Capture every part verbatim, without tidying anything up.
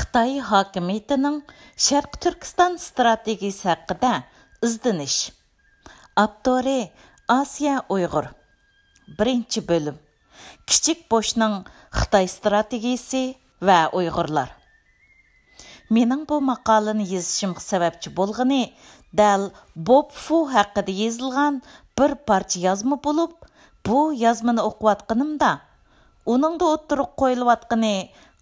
خىتاي ھاكىمىيىتىنىڭ شەرقىي تۈركىستان ئىستراتېگىيىسى ھەققىدە ئىزدىنىش. ئاپتورى: ئاسىيە ئۇيغۇر. بىرىنچى بۆلۈم. كىچىك بوشنىڭ خىتاي ئىستراتېگىيىسى ۋە ئۇيغۇرلار. مېنىڭ بۇ ماقالىنى يېزىشىمغا سەۋەبچى بولغىنى دەل بوب فۇ ھەققىدە يېزىلغان بىر پارچە يازما بولۇپ، بۇ يازمىنى ئوقۇۋاتقىنىمدا، ئۇنىڭدا ئوتتۇرىغا قويۇلۇۋاتقىنى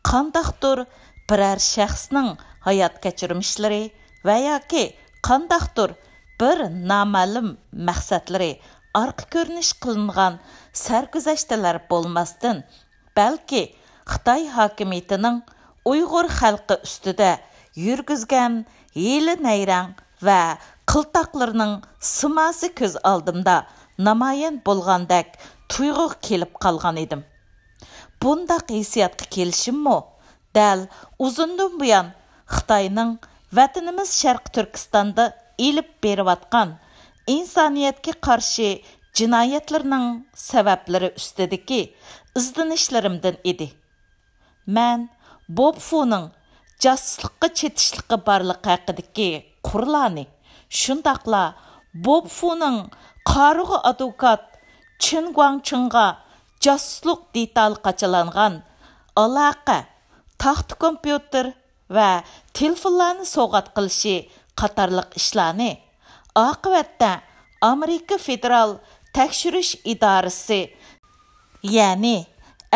قانداقتۇر بىرەر شەخسنىڭ ھايات كەچۈرمىشلىرى ۋە ياكى قانداقتۇر بىر نامەلۇم مەقسەتلىرى ئارقا كۆرۈنۈش قىلىنغان سەرگۈزەشتلەر بولماستىن، بەلكى خىتاي ھاكىمىيىتىنىڭ ئۇيغۇر خەلقى ئۈستىدە يۈرگۈزگەن ھىيلە-نەيرەڭ ۋە قىلتاقلىرىنىڭ سىماسى كۆز ئالدىمدا نامايان بولغاندەك تۇيغۇغا كېلىپ قالغان ئىدىم. بۇنداق ھېسسىياتقا كېلىشىممۇ دەل ئۇزۇندىن بۇيان خىتاينىڭ ۋەتىنىمىز شەرقىي تۈركىستاندا ئېلىپ بېرىۋاتقان ئىنسانىيەتكە قارشى جىنايەتلىرىنىڭ سەۋەبلىرى ئۈستىدىكى ئىزدىنىشلىرىمدىن ئىدى. مەن بوب فۇنىڭ جاسۇسلۇققا چېتىشلىقى بارلىقى ھەققىدىكى قۇرلارنى، شۇنداقلا بوب فۇنىڭ قارىغۇ ئادۋوكات چېن گۇاڭچىڭغا جاسۇسلۇق دېتالى قاچىلانغان ئالاقە، تاختا كومپيۇتېر ۋە تېلېفونلارنى سوۋغات قىلىشى قاتارلىق ئىشلارنى ئاقىۋەتتە ئامېرىكا فېدېرال تەكشۈرۈش ئىدارىسى، يەنى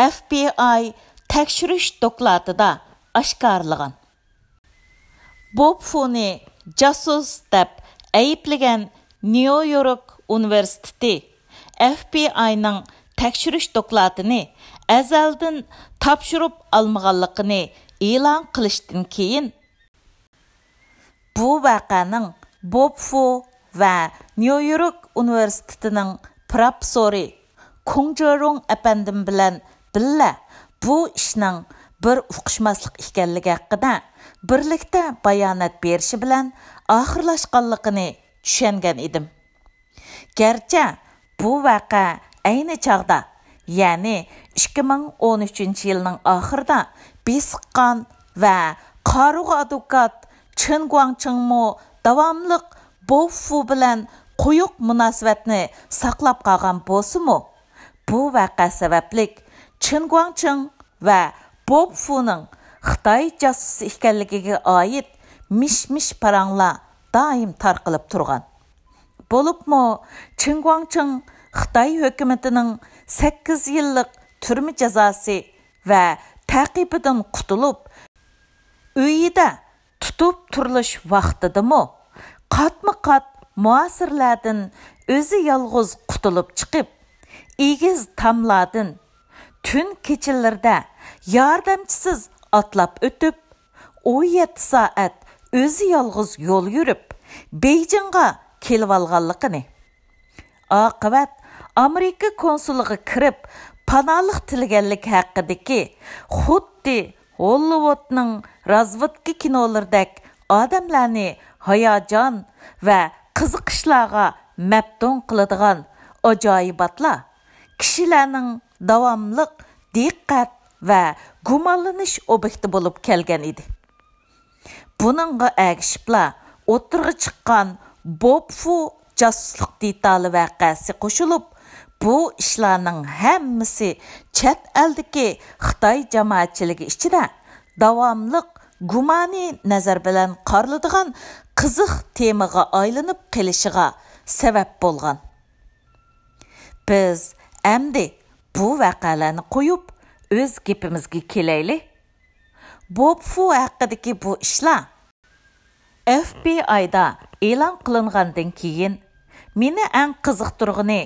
ئەف بى ئاي تەكشۈرۈش دوكلاتىدا ئاشكارىلىغان. بوب فۇنى جاسۇس دەپ ئەيىبلىگەن نيۇ يورك ئۇنىۋېرسىتېتى ئەف بى ئاينىڭ تەكشۈرۈش دوكلاتىنى ئەزەلدىن تاپشۇرۇپ ئالمىغانلىقىنى ئېلان قىلىشتىن كېيىن، بۇ ۋەقەنىڭ بوب فۇ ۋە نيۇ يورك ئۇنىۋېرسىتېتىنىڭ پروفېسسورى كۇڭ جېرۇڭ ئەپەندىم بىلەن بىللە بۇ ئىشنىڭ بىر ئۇقۇشماسلىق ئىكەنلىكى ھەققىدە بىرلىكتە بايانات بېرىشى بىلەن ئاخىرلاشقانلىقىنى چۈشەنگەن ئىدىم. گەرچە بۇ ۋەقە ئەينى چاغدا، يەنى ئىككى مىڭ ئون ئۈچىنچى يىلنىڭ ئاخىرىدا بېسىققان ۋە قارىغۇ ئادۋوكات چېن گۇاڭچىڭمۇ داۋاملىق بوب فۇ بىلەن قويۇق مۇناسىۋەتنى ساقلاپ قالغان بولسىمۇ، بۇ ۋەقە سەۋەبلىك چېن گۇاڭچىڭ ۋە بوب فۇنىڭ خىتاي جاسۇسى ئىكەنلىكىگە ئائىت مىش-مىش پاراڭلار دائىم تارقىلىپ تۇرغان. بولۇپمۇ چېن گۇاڭچىڭ خىتاي ھۆكۈمىتىنىڭ سەككىز يىللىق تۈرمە جازاسى ۋە تەقىبىدىن قۇتۇلۇپ، ئۆيىدە تۇتۇپ تۇرۇلۇش ۋاقتىدىمۇ قاتمۇ قات مۇھاسىرىلەردىن ئۆزى يالغۇز قۇتۇلۇپ چىقىپ، ئېگىز تاملاردىن تۈن كېچىلىرىدە ياردەمچىسىز ئاتلاپ ئۆتۈپ، ئون يەتتە سائەت ئۆزى يالغۇز يول يۈرۈپ، بېيجىڭغا كېلىۋالغانلىقىنى، ئاقىۋەت ئامېرىكا كونسۇلىغا كىرىپ پاناھلىق تىلىگەنلىكى ھەققىدىكى خۇددى ھوللىۋۇدنىڭ رازۋېدكا كىنولىرىدەك ئادەملەرنى ھاياجان ۋە قىزىقىشلارغا مەپتۇن قىلىدىغان ئاجايىباتلار كىشىلەرنىڭ داۋاملىق دىققەت ۋە گۇمانلىنىش ئوبيېكتى بولۇپ كەلگەن ئىدى. بۇنىڭغا ئەگىشىپلا ئوتتۇرىغا چىققان بوب فۇ جاسۇسلۇق دېتالى ۋەقەسى قوشۇلۇپ، بۇ ئىشلارنىڭ ھەممىسى چەت ئەلدىكى خىتاي جامائەتچىلىكى ئىچىدە داۋاملىق گۇمانىي نەزەر بىلەن قارىلىدىغان قىزىق تېمىغا ئايلىنىپ قېلىشىغا سەۋەب بولغان. بىز ئەمدى بۇ ۋەقەلەرنى قويۇپ، ئۆز گېپىمىزگە كېلەيلى. بوب فۇ ھەققىدىكى بۇ ئىشلار ئەف بى ئايدا ئېلان قىلىنغاندىن كېيىن، مېنى ئەڭ قىزىقتۇرغىنى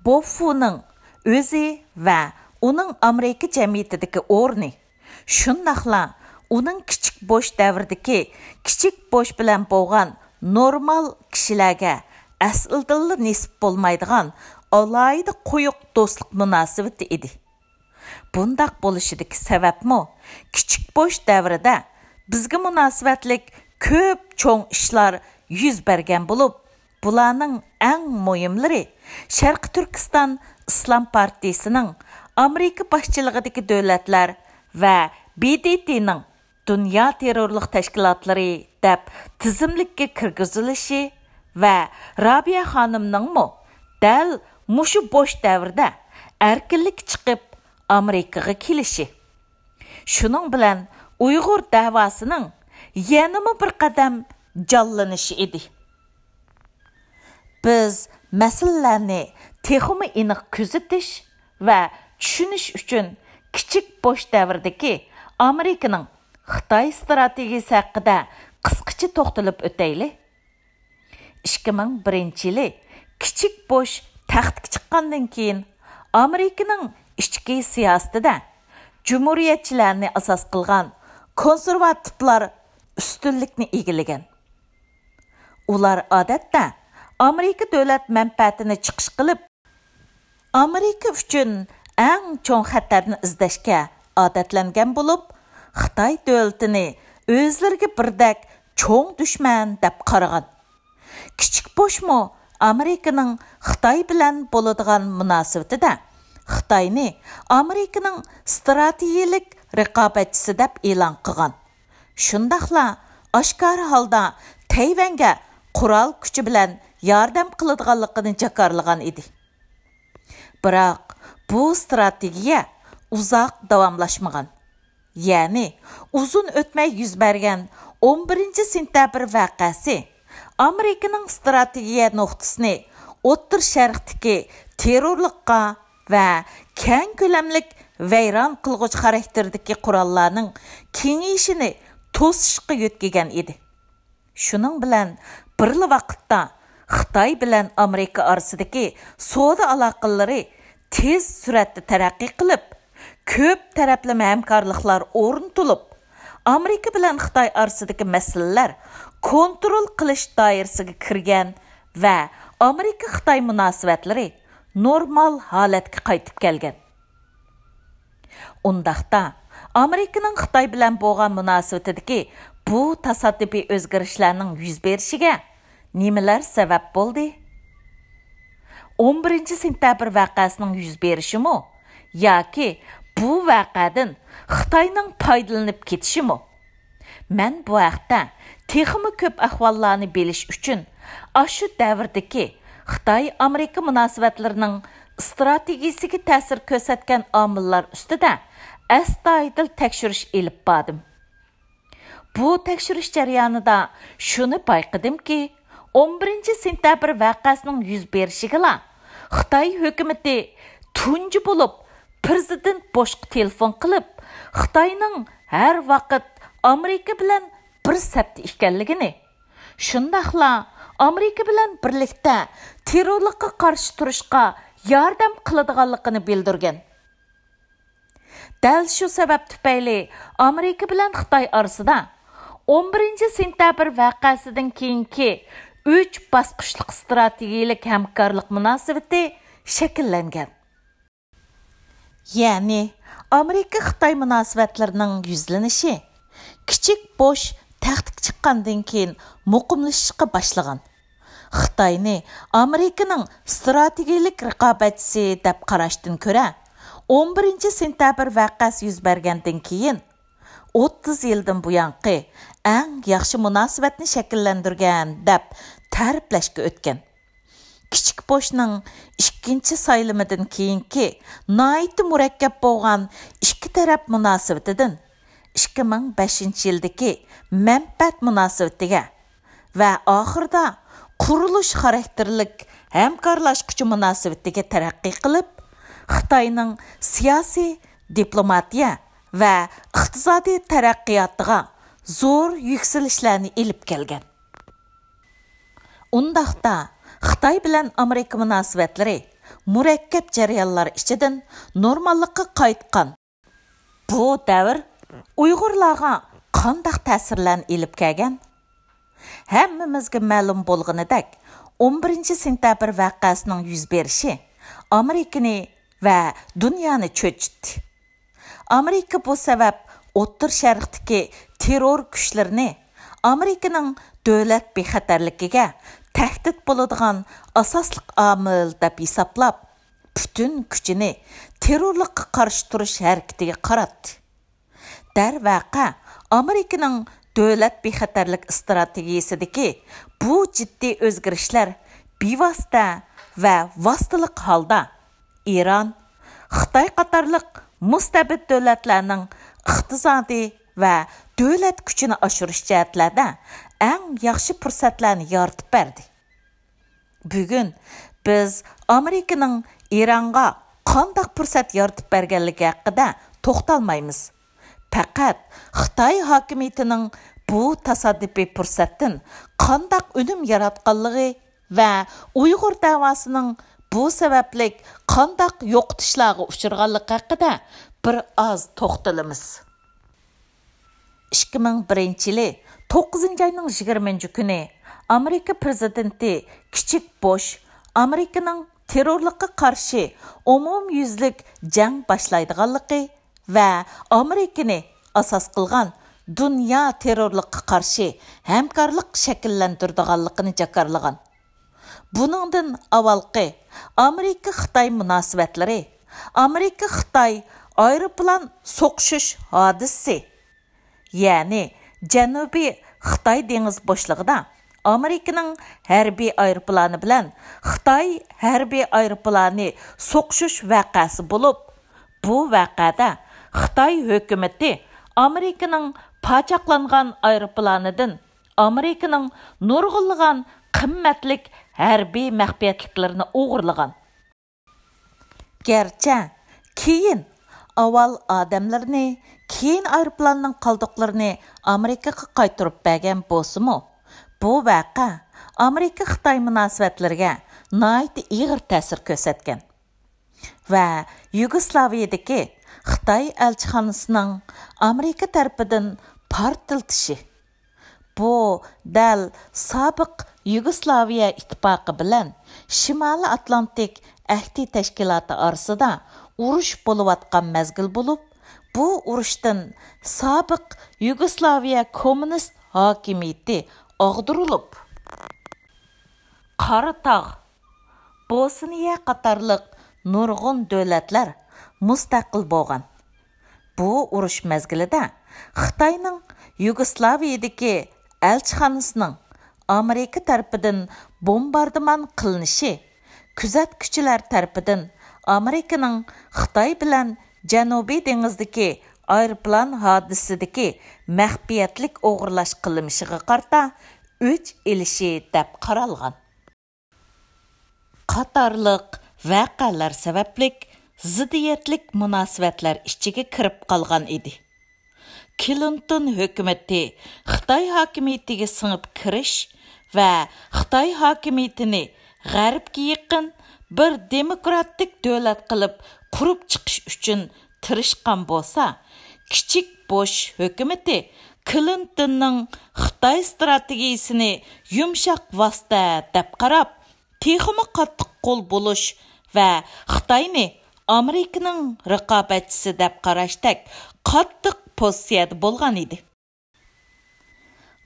بوب فۇنىڭ ئۆزى ۋە ئۇنىڭ ئامېرىكا جەمئىيىتىدىكى ئورنى، شۇنداقلا ئۇنىڭ كىچىك بوش دەۋرىدىكى كىچىك بوش بىلەن بولغان نورمال كىشىلەرگە ئەسلىدىنلا نېسىپ بولمايدىغان ئالاھىدە قويۇق دوستلۇق مۇناسىۋىتى ئىدى. بۇنداق بولۇشىدىكى سەۋەبمۇ، كىچىك بوش دەۋرىدە بىزگە مۇناسىۋەتلىك كۆپ چوڭ ئىشلار يۈز بەرگەن بولۇپ، بۇلارنىڭ ئەڭ مۇھىملىرى شەرقىي تۈركىستان ئىسلام پارتىيىسىنىڭ ئامېرىكا باشچىلىقىدىكى دۆلەتلەر ۋە بې دې تېنىڭ دۇنيا تېررورلۇق تەشكىلاتلىرى دەپ تىزىملىككە كىرگۈزۈلۈشى ۋە رابىيە خانىمنىڭمۇ دەل مۇشۇ بوش دەۋردە ئەركىنلىككە چىقىپ، ئامېرىكىغا كېلىشى، شۇنىڭ بىلەن ئۇيغۇر دەۋاسىنىڭ يەنىمۇ بىر قەدەم جانلىنىشى ئىدى. بىز مەسىلىلەرنى تېخىمۇ ئېنىق كۆزىتىش ۋە چۈشىنىش ئۈچۈن كىچىك بوش دەۋردىكى ئامېرىكىنىڭ خىتاي ستراتېگىيىسى ھەققىدە قىسقىچە توختىلىپ ئۆتەيلى. ئىككى مىڭ بىرىنچى يىلى كىچىك بوش تەختكە چىققاندىن كېيىن، ئامېرىكىنىڭ ئىچكى سىياسىتىدە جۇمھۇرىيەتچىلەرنى ئاساس قىلغان كونسېرۋاتىپلار ئۈستۈنلۈكنى ئىگىلىگەن. ئۇلار ئادەتتە ئامېرىكا دۆلەت مەنپەئەتىنى چىقىش قىلىپ، ئامېرىكا ئۈچۈن ئەڭ چوڭ خەتەرنى ئىزدەشكە ئادەتلەنگەن بولۇپ، خىتاي دۆلىتىنى ئۆزلىرىگە بىردەك چوڭ دۈشمەن دەپ قارىغان. كىچىك بوشمۇ ئامېرىكىنىڭ خىتاي بىلەن بولىدىغان مۇناسىۋىتىدە خىتاينى ئامېرىكىنىڭ ستراتېگىيەلىك رىقابەتچىسى دەپ ئېلان قىلغان. شۇنداقلا ئاشكارا ھالدا تەيۋەنگە قورال كۈچى بىلەن ياردەم قىلىدىغانلىقىنى جاكارلىغان ئىدى. بىراق بۇ ستراتېگىيە ئۇزاق داۋاملاشمىغان. يەنى ئۇزۇن ئۆتمەي يۈز بەرگەن ئون بىرىنچى سېنتەبىر ۋەقەسى ئامېرىكىنىڭ ستراتېگىيە نۇقتىسىنى ئوتتۇرا شەرقتىكى تېررورلۇققا ۋە كەڭ كۆلەملىك ۋەيران قىلغۇچ خاراكتېردىكى قوراللارنىڭ كېڭىيىشىنى توسۇشقا يۆتكىگەن ئىدى. شۇنىڭ بىلەن بىرلا ۋاقىتتا خىتاي بىلەن ئامېرىكا ئارىسىدىكى سودا ئالاقىلىرى تېز سۈرئەتتە تەرەققىي قىلىپ، كۆپ تەرەپلىمە ھەمكارلىقلار ئورنىتىلىپ، ئامېرىكا بىلەن خىتاي ئارىسىدىكى مەسىلىلەر كونترول قىلىش دائىرىسىگە كىرگەن ۋە ئامېرىكا-خىتاي مۇناسىۋەتلىرى نورمال ھالەتكە قايتىپ كەلگەن. ئۇنداقتا، ئامېرىكىنىڭ خىتاي بىلەن بولغان مۇناسىۋىتىدىكى بۇ تاسادىپىي ئۆزگىرىشلەرنىڭ يۈز بېرىشىگە نېمىلەر سەۋەب بولدى؟ ئون بىرىنچى سېنتەبىر ۋەقەسىنىڭ يۈز بېرىشىمۇ ياكى بۇ ۋەقەدىن خىتاينىڭ پايدىلىنىپ كېتىشىمۇ؟ مەن بۇ ھەقتە تېخىمۇ كۆپ ئەھۋاللارنى بىلىش ئۈچۈن، ئاشۇ دەۋردىكى خىتاي-ئامېرىكا مۇناسىۋەتلىرىنىڭ ستراتېگىيىسىگە تەسىر كۆرسەتكەن ئامىللار ئۈستىدە ئەستايىدىل تەكشۈرۈش ئېلىپ باردىم. بۇ تەكشۈرۈش جەريانىدا شۇنى بايقىدىمكى، ئون بىرىنچى سېنتەبىر ۋەقەسىنىڭ يۈز بېرىشىگىلا خىتاي ھۆكۈمىتى تۇنجى بولۇپ پىرېزىدېنت بۇشقا تېلېفون قىلىپ، خىتاينىڭ ھەر ۋاقىت ئامېرىكا بىلەن بىر سەپتە ئىكەنلىكىنى، شۇنداقلا ئامېرىكا بىلەن بىرلىكتە تېررورلۇققا قارشى تۇرۇشقا ياردەم قىلىدىغانلىقىنى بىلدۈرگەن. دەل شۇ سەۋەب تۈپەيلى ئامېرىكا بىلەن خىتاي ئارىسىدا ئون بىرىنچى سېنتەبىر ۋەقەسىدىن كېيىنكى ئۈچ باسقۇچلۇق ستراتېگىيەلىك ھەمكارلىق مۇناسىۋىتى شەكىللەنگەن. يەنى ئامېرىكا-خىتاي مۇناسىۋەتلىرىنىڭ يۈزلىنىشى كىچىك بوش تەختكە چىققاندىن كېيىن مۇقىملىشىشقا باشلىغان. خىتاينى ئامېرىكىنىڭ ستراتېگىيەلىك رىقابەتچىسى دەپ قاراشتىن كۆرە، ئون بىرىنچى سېنتەبىر ۋەقەسى يۈز بەرگەندىن كېيىن، ئوتتۇز يىلدىن بۇيانقى ئەڭ ياخشى مۇناسىۋەتنى شەكىللەندۈرگەن دەپ تەرىپلەشكە ئۆتكەن. كىچىك بوشنىڭ ئىككىنچى سايلىمىدىن كېيىنكى ناھايىتى مۇرەككەپ بولغان ئىككى تەرەپ مۇناسىۋىتىدىن ئىككى مىڭ بەشىنچى يىلدىكى مەنپەئەت مۇناسىۋىتىگە ۋە ئاخىرىدا قۇرۇلۇش خاراكتېرلىك ھەمكارلاشقۇچى مۇناسىۋىتىگە تەرەققىي قىلىپ، خىتاينىڭ سىياسىي، دىپلوماتىيە ۋە ئىقتىسادىي تەرەققىياتىغا زور يۈكسىلىشلەرنى ئېلىپ كەلگەن. ئۇنداقتا، خىتاي بىلەن ئامېرىكا مۇناسىۋەتلىرى مۇرەككەپ جەريانلار ئىچىدىن نورماللىققا قايتقان. بۇ دەۋر ئۇيغۇرلارغا قانداق تەسىرلەرنى ئېلىپ كەلگەن؟ ھەممىمىزگە مەلۇم بولغىنىدەك، ئون بىرىنچى سېنتەبىر ۋەقەسىنىڭ يۈز بېرىشى ئامېرىكىنى ۋە دۇنيانى چۆچۈتتى. ئامېرىكا بۇ سەۋەب ئوتتۇرا شەرقتىكى تېررور كۈچلىرىنى ئامېرىكىنىڭ دۆلەت بىخەتەرلىكىگە تەھدىت بولىدىغان ئاساسلىق ئامىل دەپ ھېسابلاپ، پۈتۈن كۈچىنى تېررورلۇققا قارشى تۇرۇش ھەرىكىتىگە قاراتتى. دەرۋەقە، ئامېرىكىنىڭ دۆلەت بىخەتەرلىك ئىستراتېگىيىسىدىكى بۇ جىددىي ئۆزگىرىشلەر بىۋاسىتە ۋە ۋاسىتىلىق ھالدا ئىران، خىتاي قاتارلىق مۇستەبىت دۆلەتلەرنىڭ ئىقتىسادىي ۋە دۆلەت كۈچىنى ئاشۇرۇش جەھەتلەردە ئەڭ ياخشى پۇرسەتلەرنى يارىتىپ بەردى. بۈگۈن بىز ئامېرىكىنىڭ ئىرانغا قانداق پۇرسەت يارىتىپ بەرگەنلىكى ھەققىدە توختالمايمىز. پەقەت خىتاي ھاكىمىيىتىنىڭ بۇ تاسادىپىي پۇرسەتتىن قانداق ئۈنۈم ياراتقانلىقى ۋە ئۇيغۇر دەۋاسىنىڭ بۇ سەۋەبلىك قانداق يوقىتىشلارغا ئۇچرىغانلىقى ھەققىدە بىر ئاز توختىلىمىز. ئىككى مىڭ بىرىنچى يىلى توققۇزىنچى ئاينىڭ يىگىرمىنچى كۈنى ئامېرىكا پىرېزىدېنتى كىچىك بۇش ئامېرىكىنىڭ تېررورلۇققا قارشى ئومۇميۈزلۈك جەڭ باشلايدىغانلىقى ۋە ئامېرىكىنى ئاساس قىلغان دۇنيا تېررورلۇققا قارشى ھەمكارلىق شەكىللەندۈرىدىغانلىقىنى جاكارلىغان. بۇنىڭدىن ئاۋۋالقى ئامېرىكا-خىتاي مۇناسىۋەتلىرى، ئامېرىكا-خىتاي ئايروپىلان سوقۇشۇش ھادىسىسى، يەنى جەنۇبىي خىتاي دېڭىز بوشلۇقىدا ئامېرىكىنىڭ ھەربىي ئايروپىلانى بىلەن خىتاي ھەربىي ئايروپىلانى سوقۇشۇش ۋەقەسى بولۇپ، بۇ ۋەقەدە خىتاي ھۆكۈمىتى ئامېرىكىنىڭ پاچاقلانغان ئايروپىلانىدىن ئامېرىكىنىڭ نۇرغۇنلىغان قىممەتلىك ھەربىي مەخپىيەتلىكلىرىنى ئوغرىلىغان. گەرچە كېيىن ئاۋۋال ئادەملىرىنى، كېيىن ئايروپىلاننىڭ قالدۇقلىرىنى ئامېرىكىغا قايتۇرۇپ بەرگەن بولسىمۇ، بۇ ۋەقە ئامېرىكا-خىتاي مۇناسىۋەتلىرىگە ناھايىتى ئېغىر تەسىر كۆرسەتكەن. ۋە يۇگوسلاۋىيەدىكى خىتاي ئەلچىخانىسىنىڭ ئامېرىكا تەرىپىدىن پارتلىتىشى. بۇ دەل سابىق يۇگوسلاۋىيە ئىتتىپاقى بىلەن شىمالىي ئاتلانتىك ئەھدى تەشكىلاتى ئارىسىدا ئۇرۇش بولۇۋاتقان مەزگىل بولۇپ، بۇ ئۇرۇشتىن سابىق يۇگوسلاۋىيە كوممۇنىست ھاكىمىيىتى ئاغدۇرۇلۇپ، قارا تاغ، بوسنىيە قاتارلىق نۇرغۇن دۆلەتلەر مۇستەقىل بولغان. بۇ ئۇرۇش مەزگىلىدە خىتاينىڭ يۇگوسلاۋىيەدىكى ئەلچىخانىسىنىڭ ئامېرىكا تەرىپىدىن بومباردىمان قىلىنىشى، كۆزەتكۈچىلەر تەرىپىدىن ئامېرىكىنىڭ خىتاي بىلەن جەنۇبىي دېڭىزدىكى ئايروپىلان ھادىسىسىدىكى مەخپىيەتلىك ئوغرىلاش قىلمىشىغا قارىتا ئۆچ ئېلىشى دەپ قارالغان. قاتارلىق ۋەقەلەر سەۋەبلىك زىددىيەتلىك مۇناسىۋەتلەر ئىچىگە كىرىپ قالغان ئىدى. كلىنتون ھۆكۈمىتى خىتاي ھاكىمىيىتىگە سىڭىپ كىرىش ۋە خىتاي ھاكىمىيىتىنى غەربكە يېقىن بىر دېموكراتىك دۆلەت قىلىپ قۇرۇپ چىقىش ئۈچۈن تىرىشقان بولسا، كىچىك بۇش ھۆكۈمىتى كلىنتوننىڭ خىتاي ئىستراتېگىيىسىنى يۇمشاق ۋاسىتە دەپ قاراپ، تېخىمۇ قاتتىق قول بولۇش ۋە خىتاينى ئامېرىكىنىڭ رىقابەتچىسى دەپ قاراشتەك قاتتىق پوزىتسىيەدە بولغان ئىدى.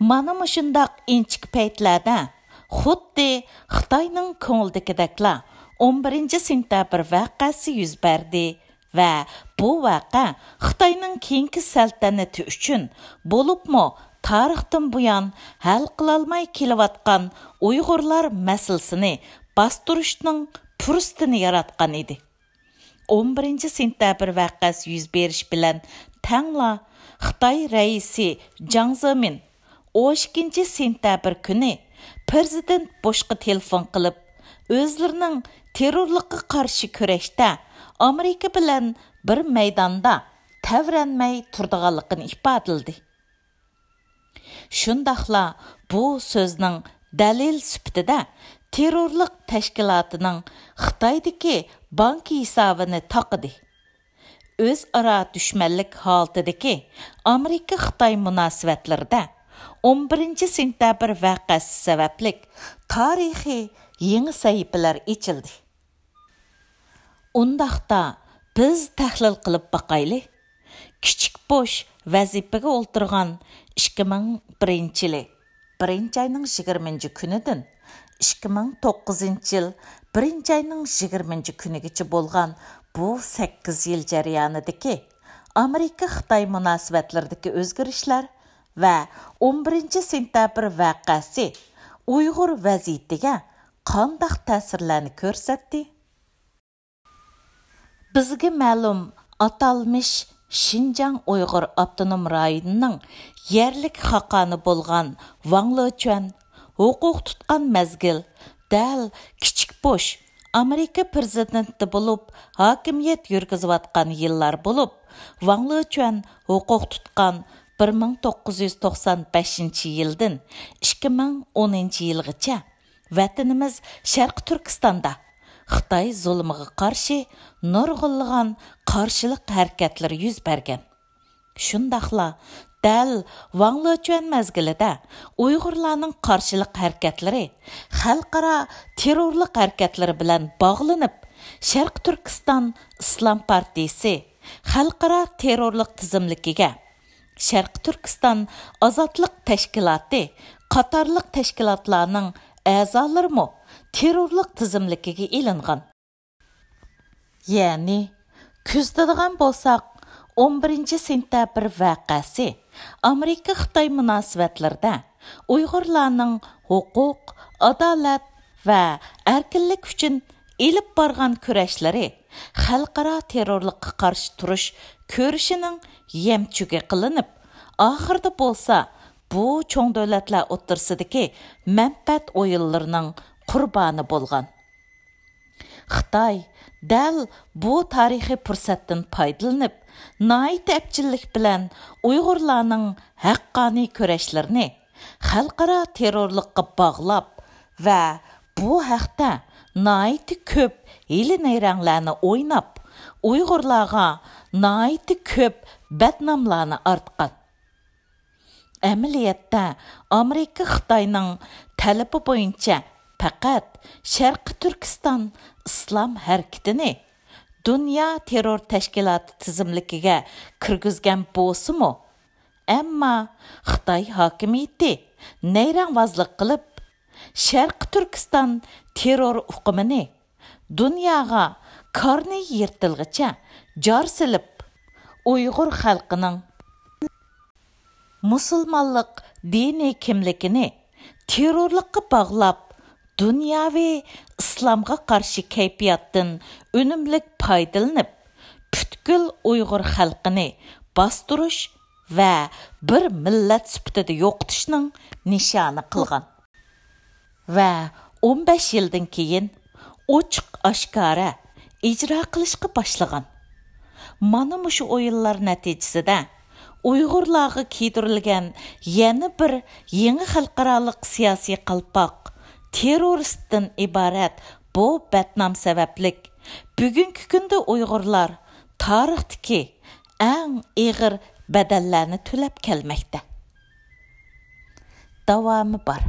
مانا مۇشۇنداق ئىنچىكە پەيتلەردە خۇددى خىتاينىڭ كۆڭلىدىكىدەكلا ئون بىرىنچى سېنتەبىر ۋەقەسى يۈز بەردى ۋە بۇ ۋەقە خىتاينىڭ كېيىنكى سەلتەنىتى ئۈچۈن، بولۇپمۇ تارىختىن بۇيان ھەل قىلالماي كېلىۋاتقان ئۇيغۇرلار مەسىلىسىنى باستۇرۇشنىڭ پۇرسىتىنى ياراتقان ئىدى. ئون بىرىنچى سېنتەبىر ۋەقەسى يۈز بېرىش بىلەن تەڭلا خىتاي رەئىسى جاڭ زېمىن ئون ئىككىنچى سېنتەبىر كۈنى پىرېزىدېنت بۇشقا تېلېفون قىلىپ، ئۆزلىرىنىڭ تېررورلۇققا قارشى كۈرەشتە ئامېرىكا بىلەن بىر مەيداندا تەۋرەنمەي تۇرىدىغانلىقىنى ئىپادىلىدى. شۇنداقلا بۇ سۆزنىڭ دەلىل سۈپىتىدە تېررورلۇق تەشكىلاتىنىڭ خىتايدىكى بانكا ھېسابىنى تاقىدى. ئۆزئارا دۈشمەنلىك ھالىتىدىكى ئامېرىكا-خىتاي مۇناسىۋەتلىرىدە ئون بىرىنچى سېنتەبىر ۋەقەسى سەۋەبلىك تارىخىي يېڭى سەھىپىلەر ئېچىلدى. ئۇنداقتا بىز تەھلىل قىلىپ باقايلى. كىچىك بوش ۋەزىپىگە ئولتۇرغان ئىككى مىڭ بىرىنچى يىلى بىرىنچى ئاينىڭ يىگىرمىنچى كۈنىدىن ئىككى مىڭ توققۇزىنچى يىل بىرىنچى ئاينىڭ يىگىرمىنچى كۈنىگىچە بولغان بۇ سەككىز يىل جەريانىدىكى ئامېرىكا-خىتاي مۇناسىۋەتلىرىدىكى ئۆزگىرىشلەر ۋە ئون بىرىنچى سېنتەبىر ۋەقەسى ئۇيغۇر ۋەزىيىتىگە قانداق تەسىرلەرنى كۆرسەتتى؟ بىزگە مەلۇم، ئاتالمىش شىنجاڭ ئۇيغۇر ئاپتونوم رايونىنىڭ يەرلىك خاقانى بولغان ۋاڭ لېچۈەن ھوقۇق تۇتقان مەزگىل دەل كىچىك بۇش ئامېرىكا پىرېزىدېنتى بولۇپ ھاكىمىيەت يۈرگۈزۈۋاتقان يىللار بولۇپ، ۋاڭ لېچۈەن ھوقۇق تۇتقان بىر مىڭ توققۇز يۈز توقسان بەشىنچى يىلدىن ئىككى مىڭ ئونىنچى يىلغىچە ۋەتىنىمىز شەرقىي تۈركىستاندا خىتاي زۇلۇمىغا قارشى نۇرغۇنلىغان قارشىلىق ھەرىكەتلىرى يۈز بەرگەن. شۇنداقلا دەل ۋاڭ لېچۈەن مەزگىلىدە ئۇيغۇرلارنىڭ قارشىلىق ھەرىكەتلىرى خەلقئارا تېررورلۇق ھەرىكەتلىرى بىلەن باغلىنىپ، شەرقىي تۈركىستان ئىسلام پارتىيىسى خەلقئارا تېررورلۇق تىزىملىكىگە، شەرقىي تۈركىستان ئازادلىق تەشكىلاتى قاتارلىق تەشكىلاتلارنىڭ ئەزالىرىمۇ تېررورلۇق تىزىملىكىگە ئېلىنغان. يەنى، كۆزىتىدىغان بولساق، ئون بىرىنچى سېنتەبىر ۋەقەسى ئامېرىكا-خىتاي مۇناسىۋەتلىرىدە ئۇيغۇرلارنىڭ ھوقۇق، ئادالەت ۋە ئەركىنلىك ئۈچۈن ئېلىپ بارغان كۈرەشلىرى خەلقئارا تېررورلۇققا قارشى تۇرۇش كۈرىشىنىڭ يەمچۈگى قىلىنىپ، ئاخىرىدا بولسا بۇ چوڭ دۆلەتلەر ئوتتۇرىسىدىكى مەنپەئەت ئويۇنلىرىنىڭ قۇربانى بولغان. خىتاي دەل بۇ تارىخىي پۇرسەتتىن پايدىلىنىپ، ناھايىتى ئەپچىللىك بىلەن ئۇيغۇرلارنىڭ ھەققانىي كۈرەشلىرىنى خەلقئارا تېررورلۇققا باغلاپ ۋە بۇ ھەقتە ناھايىتى كۆپ ھىيلە-نەيرەڭلەرنى ئويناپ، ئۇيغۇرلارغا ناھايىتى كۆپ بەتناملارنى ئارتقان. ئەمەلىيەتتە، ئامېرىكا خىتاينىڭ تەلىپى بويىچە پەقەت شەرقىي تۈركىستان ئىسلام ھەرىكىتىنى دۇنيا تېررور تەشكىلاتى تىزىملىكىگە كىرگۈزگەن بولسىمۇ، ئەمما خىتاي ھاكىمىيىتى نەيرەڭۋازلىق قىلىپ، شەرقىي تۈركىستان تېررور ئۇقۇمىنى دۇنياغا قارنى يىرتىلغىچە جار سېلىپ، ئۇيغۇر خەلقىنىڭ مۇسۇلمانلىق دىنىي كىملىكىنى تېررورلۇققا باغلاپ، دۇنياۋى ئىسلامغا قارشى كەيپىياتتىن ئۈنۈملۈك پايدىلىنىپ، پۈتكۈل ئۇيغۇر خەلقىنى باستۇرۇش ۋە بىر مىللەت سۈپىتىدە يوقىتىشنىڭ نىشانى قىلغان. ۋە ئون بەش يىلدىن كېيىن ئوچۇق-ئاشكارا ئىجرا قىلىشقا باشلىغان. مانا مۇشۇ ئويۇنلار نەتىجىسىدە ئۇيغۇرلارغا كىيدۈرۈلگەن يەنە بىر يېڭى خەلقئارالىق سىياسىي قالپاق، تېررورىستتىن ئىبارەت بۇ بەتنام سەۋەبلىك، بۈگۈنكى كۈندە ئۇيغۇرلار تارىختىكى ئەڭ ئېغىر بەدەللەرنى تۆلەپ كەلمەكتە. داۋامى بار.